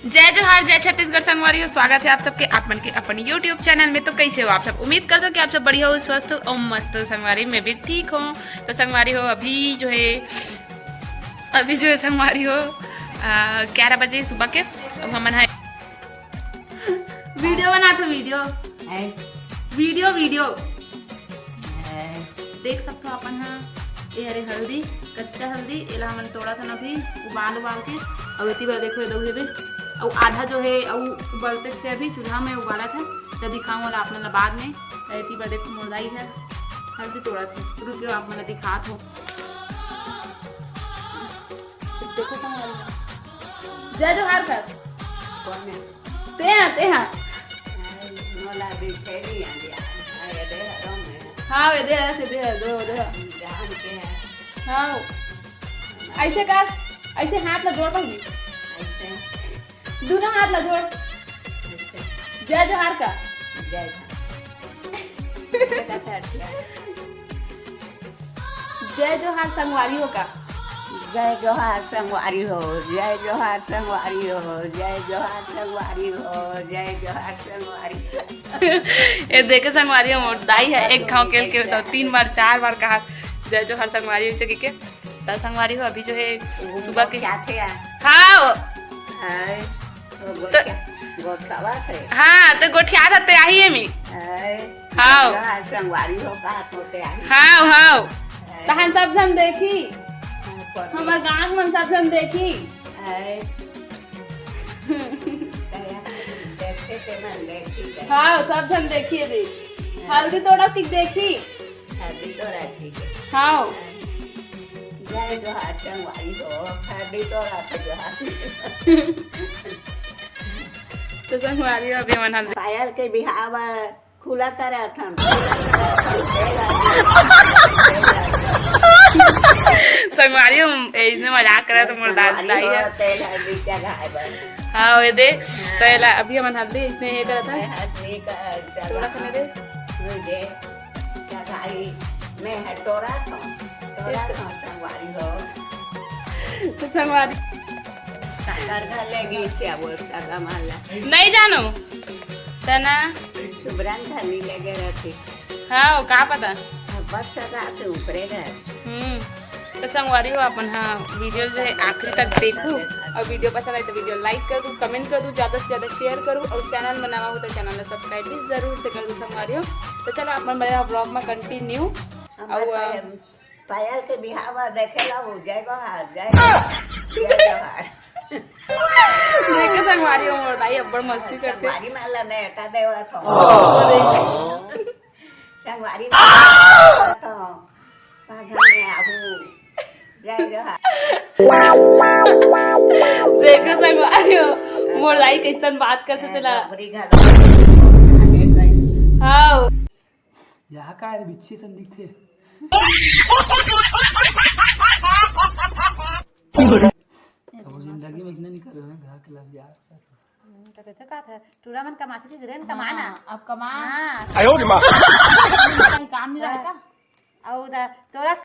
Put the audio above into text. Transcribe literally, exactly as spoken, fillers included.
जय जोहार, जय छत्तीसगढ़ संगवारी हो, स्वागत है आप सबके, आप मन के अपन YouTube चैनल में। तो कैसे हो आप सब? उम्मीद करथों कि आप सब बढ़िया हो, स्वस्थ हो और मस्त हो। संगवारी, मैं भी ठीक हूँ। तो संगवारी हो, अभी जो है, अभी जो है संगवारी हो, आ, ग्यारह बजे सुबह के। अब हमन ह वीडियो बनाथों, वीडियो। है। Video, video. है। देख सकथो अपन ह, ये हरे हल्दी, कच्चा हल्दी, एला हमन तोड़त हन अभी उबाल उबाल के। अउ एती बर देखो, ये दऊ हेबे, अउ आधा जो है अउ उबलते से अभी चूल्हा में उबालत है, त दिखाऊं वाला आप मन ला बाद में। एती बर देखो, मोर दाई है हल्दी तोड़त है, रुकियो आप मन ला दिखात हो। देखो संगवारी। जय जोहार कर। कौन है? तेहा, तेहा। मोला दिखे नहीं आ गया। आ, ये दे हरो में। हाँ, ये दे हरो से दे हरो, दो, दो। जान के है। हाँ। ऐसे कर, ऐसे हाथ ला जोड़ पहले। ऐसे। दोनों हाथ ला जोड़। ऐसे। जय जोहार का। जय जोहार। जय जोहार संगवारी हो का। जय जोहार संगवारी हो, जय जोहार संगवारी हो, जय जोहार संगवारी हो, जय जोहार संगवारी हो। ये देखे संगवारी हो, मोर दाई है, एक घाव केल के बताओ, तीन बार, चार बार कहा, "जय जोहार संगवारी हो," इसे कह के। त संगवारी हो, अभी जो है सुबह के क्या थे यार? हाँ। हाय। तो तो गोठिया-, गोठियावा थे। हाँ, तो गोठिया था ते आही है मी। हाय। हाँ। जोहार संगवारी हो का तो ते आही। हाँ, हाँ। हाय। तहन सब झन देखी। हाँ, पर हमर गाँव मन सब झन देखी। हाय। कया? देखते ते मन देखी कया? हाँ, सब झन देखी दी। हाँ। हल्दी तोड़ा के देखी। हल्दी तोड़ा के। हाँ। जय जोहार संगवारी हो, हल्दी तोड़ा के जोहार। तो संगवारी हो, अभी मन हल्दी। पायल के बिहाव खुला करत हन, खुला करत हन, तेल हल्दी, तेल हल्दी। संगवारी हो, ए, इसने मजाक करत, मोर दाई संगवारी हो, है। तेल हल्दी चढ़ाए बर। हाँ, ये दे, हाँ। तो एला अभी हमन हल्दी इसने ये करत हन। मैं हल्दी का थोड़ा चढ़ा-, खने दे। ये दे। क्या भाई, मैं है तोरा तो, तोरा तो संगवारी हो। तो संगवारी। सागर घर ले गई क्या वो सगा माला? नहीं जानो। तना। सुब्रन घर नहीं ले गए रहती। हाँ, वो का पता? अब बस सगा आते ऊपरे घर। हम्म। तो संगवारी हो, अपन हाँ वीडियो जो है आखिरी तक देखू और वीडियो पसंद आए तो वीडियो like कर दू, comment कर दू, ज्यादा से ज्यादा share करू और चैनल में नवा हो तो चैनल में subscribe भी जरूर से कर दू संगवारी हो। तो चलो अपन बने रहो vlog में continue। हमर और, पायल, पायल के बिहाव देखे ला हो, जय जोहार, जय जोहार, जय जोहार। देखे संगवारी हो, मोर दाई अब्बड़ मस्ती करते। संगवारी माला ने एटा देवत हो। वो देख। संगवारी माला ने एटा देवत हो। पागल में आबू। जय जोहार। देखे संगवारी हो, मोर दाई कैसन बात करते तेला। डोकरी घलो। हाँ। यहाँ का है, बिच्छी सन दिखते। अब जिंदगी में इतना नहीं करो ना, घर के लग यार। हम्म, तो कैसे कहा था? टूरा मन कमाथे, तेरे ने कमाना। हाँ, अब कमा। हाँ। आयो रे माँ। कहीं काम नहीं रहता। और दा-, तोरा